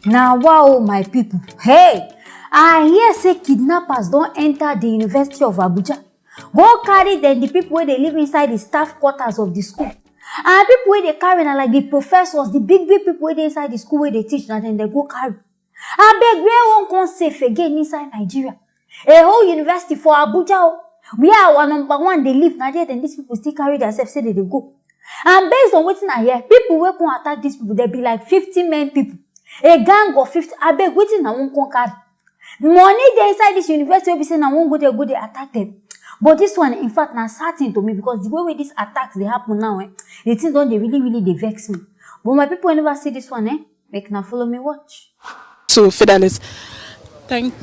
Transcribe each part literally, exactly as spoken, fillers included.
Na wa o, my people. Hey, I hear say kidnappers don enter the University of Abuja. Go carry dem, the people wey dey live inside the staff quarters of the school. And people wey dey carry na like the professors, the big big people wey dey inside the school wey dey teach, na dem dey go carry. Abeg, where one come safe again inside Nigeria? A whole university for Abuja o, where our number one dey live, na there dem, these people still carry themselves say dem dey go. And based on wetin I hear, people wey come attack these people, there be like fifty men people, a gang of fifty. Abeg, wetin na wan come carry? Money dey inside this university wey be say na wan go there go dey attack them. But this one, in fact, na sad thing to me, because the way wey these attacks dey happen now, eh, the thing don dey really really dey vex me. But my people wey never see this one, eh, make na follow me watch. To Fidelis. Thank,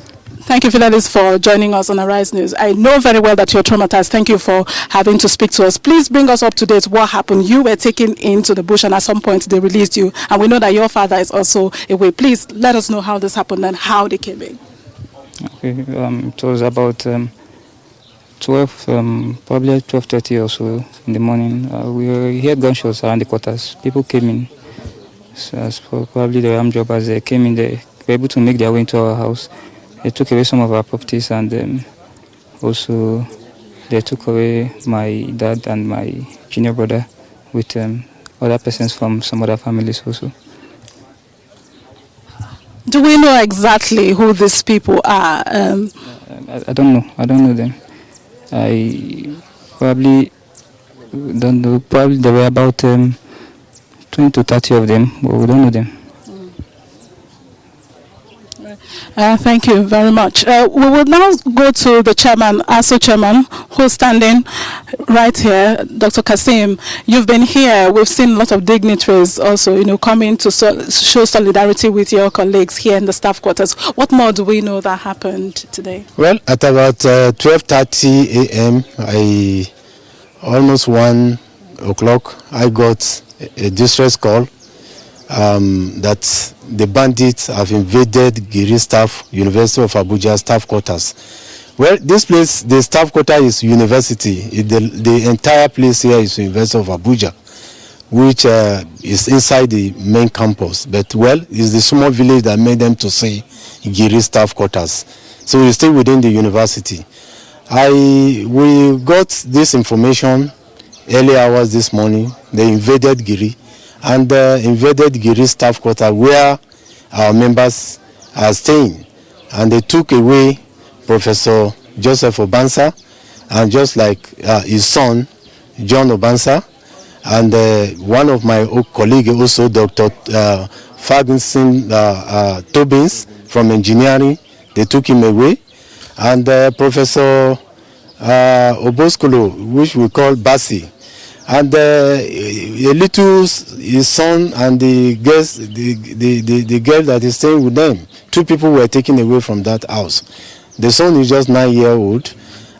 thank you, Fidelis, for joining us on Arise News. I know very well that you're traumatized. Thank you for having to speak to us. Please bring us up to date what happened. You were taken into the bush, and at some point they released you. And we know that your father is also away. Please let us know how this happened and how they came in. Okay, um, it was about um, twelve, um, probably twelve thirty or so in the morning. Uh, we heard gunshots around the quarters. People came in. So as for probably the armed robbers, they came in, they were able to make their way into our house. They took away some of our properties, and um, also they took away my dad and my junior brother with um, other persons from some other families also. Do we know exactly who these people are? Um, I, I don't know. I don't know them. I probably don't know. Probably there were about um, twenty to thirty of them, but we don't know them. Uh, thank you very much. Uh, we will now go to the chairman, ASO chairman, who's standing right here, Doctor Kasim. You've been here. We've seen a lot of dignitaries also, you know, coming to so, show solidarity with your colleagues here in the staff quarters. What more do we know that happened today? Well, at about uh, twelve thirty a m, I almost one o'clock, I got a distress call um, that the bandits have invaded Giri Staff, University of Abuja staff quarters. Well, this place, the staff quarter is university. It, the, the entire place here is University of Abuja, which uh, is inside the main campus. But well, it's the small village that made them to say Giri staff quarters. So it's still within the university. I we got this information early hours this morning. They invaded Giri and uh, invaded Giri staff quarter where our members are staying, and they took away Professor Joseph Obansa and just like uh, his son John Obansa and uh, one of my colleagues also, Doctor Uh, Ferguson uh, uh, Tobins from engineering. They took him away, and uh, Professor uh, Oboskolo, which we call Basi, and uh, a little his son and the girls, the, the, the, the girl that is staying with them. Two people were taken away from that house. The son is just nine year old,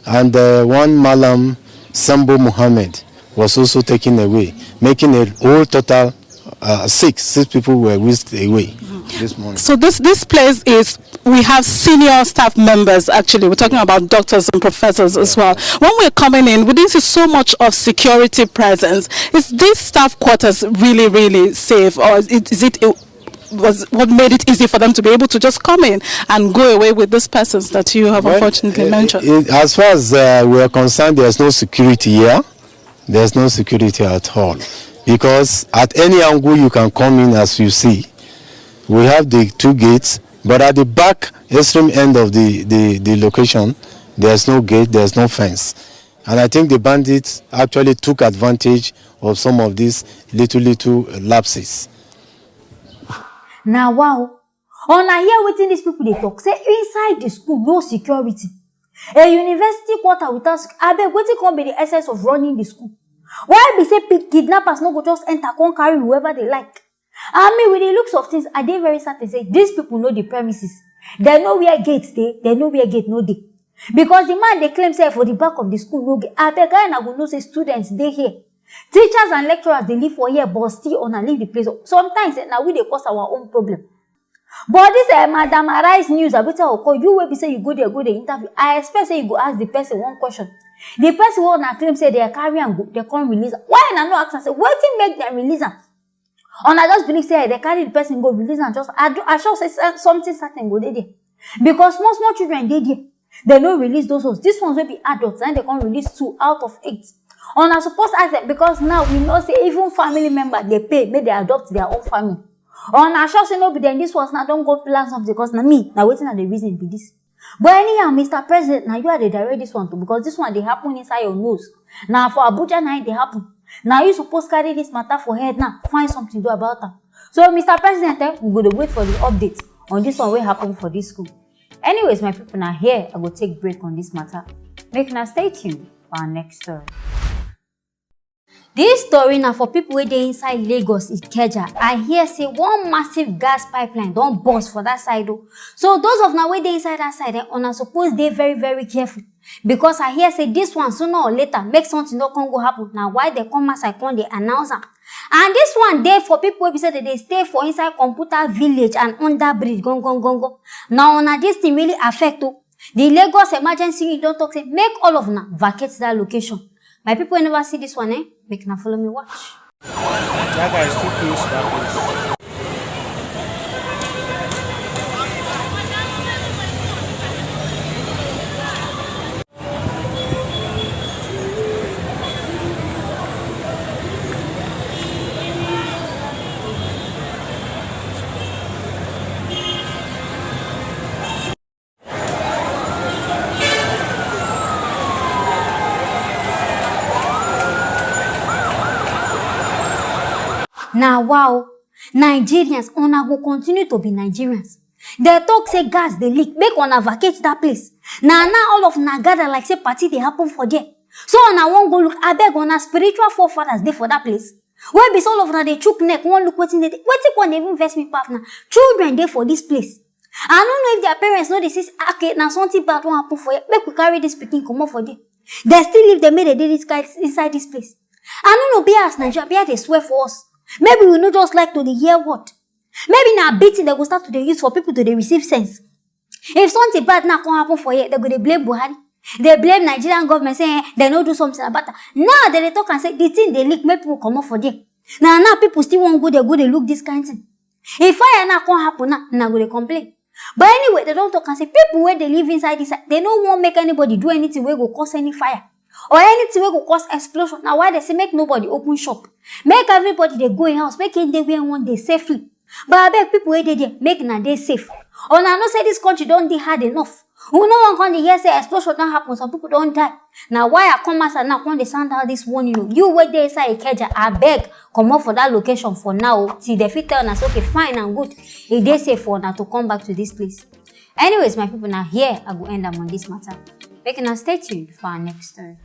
and uh, one Malam Sambo Muhammad was also taken away, making a whole total uh, six six people were whisked away this morning. So this this place is, we have senior staff members. Actually, we're talking about doctors and professors as well. When we're coming in, we didn't see so much of security presence. Is this staff quarters really really safe, or is it, is it was what made it easy for them to be able to just come in and go away with these persons that you have well, unfortunately it, eh, mentioned? It, eh, as far as uh, we are concerned, there's no security here. There's no security at all, because at any angle you can come in, as you see. We have the two gates, but at the back extreme end of the, the, the location, there's no gate, there's no fence. And I think the bandits actually took advantage of some of these little, little lapses. Now, wow. Una hear wetin dis people dey talk, say inside the school no security, a university quarter without sec- abeg, wetin come be the essence of running the school? Why be say pe- kidnappers no go just enter come carry whoever they like? I mean, with the looks of things, I dey very certain say these people know the premises. They know where gate dey, they know where gate no dey. Because the man dey claim say for the back of the school no gate, abeg, how una go know say students dey here? Teachers and lecturers dey live for here, but still una leave the place. Sometimes eh, na we dey cause our own problem. But this eh, madam Arise News, abi wetin I go call you, wey be say you go there go dey interview, I expect say you go ask the person one question. The person wey una claim say they carry am go, they come release am. Why una no ask am say wetin make dem release am? Una just believe say dem carry the person go release am just, I do, I sure say some- something certain go dey there. Because small small children dey there. Dem no release those ones. This ones wey be adults, na dem come release two out of eight. Una suppose ask dem, because now we know say even family member dey pay make dem adopt their own family. Una sure say no be dem this ones now don go plan something, because na me, na wetin I dey reason be this. But anyhow, Mister President, na you I dey direct this one to, because this one dey happen inside your nose. Na for Abuja na it dey happen. Na you suppose carry this matter for head now, find something do about am. So Mister President, eh, we go dey wait for the update on this one wey happen for this school. Anyways, my people, na here I go take break on this matter. Make una stay tuned for our next story. This story na for people wey dey inside Lagos, Ikeja. I hear say one massive gas pipeline don burst for that side o. So those of una wey dey inside that side, eh, una suppose dey very very careful, because I hear say this one sooner or later make something no come go happen. Na why dem come outside come dey announce am. And this one dey for people wey be say dem dey stay for inside Computer Village and under bridge, gon gon gon gon. Na una this thing really affect o. The Lagos Emergency Unit don talk say make all of una vacate that location. My people wey never see this one, eh, make una follow me watch. That guy is too close to that place. Na wa o, Nigerians, una go continue to be Nigerians. Dem talk say gas dey leak, make una vacate that place. Na now all of una gather like say party dey happen for there. So una wan go look, abeg, una spiritual forefathers dey for that place? Wey be say all of una dey chook neck wan look wetin dey there. Wetin come dey even vex me pass na children dey for this place. I no know if their parents no dey see say, "Ah, okay, na something bad wan happen for here, make we carry this pikin comot for there." Dem still leave dem make dem dey this kind inside this place. I no know, be as Nigeria, be as dey swear for us. Maybe we no just like to dey hear word. Maybe na beating dem go start to dey use for people to dey receive sense. If something bad now come happen for here, dem go dey blame Buhari, dey blame Nigerian government, say, eh, dem no do something about am. Now dem dey talk and say the thing dey leak, make people comot for there. Na now people still wan go there go dey look this kind thing. If fire now come happen now, una go dey complain. But anyway, dem don talk and say people wey dey live inside this side, dem no wan make anybody do anything wey go cause any fire or anything wey go cause explosion. Na why dem say make nobody open shop, make everybody dey go im house, make im dey where im wan dey safely. But abeg, people wey dey there, make una dey safe. Una know say this country don dey hard enough. We no wan come dey hear say explosion don happen, some people don die. Na why I come outside now come dey sound out this warning o. You wey dey inside Ikeja, abeg, comot for that location for now o, till dem fit tell una say, okay, fine and good, e dey safe for una to come back to this place. Anyways, my people, na here I go end am on this matter. Make una stay tuned for our next story.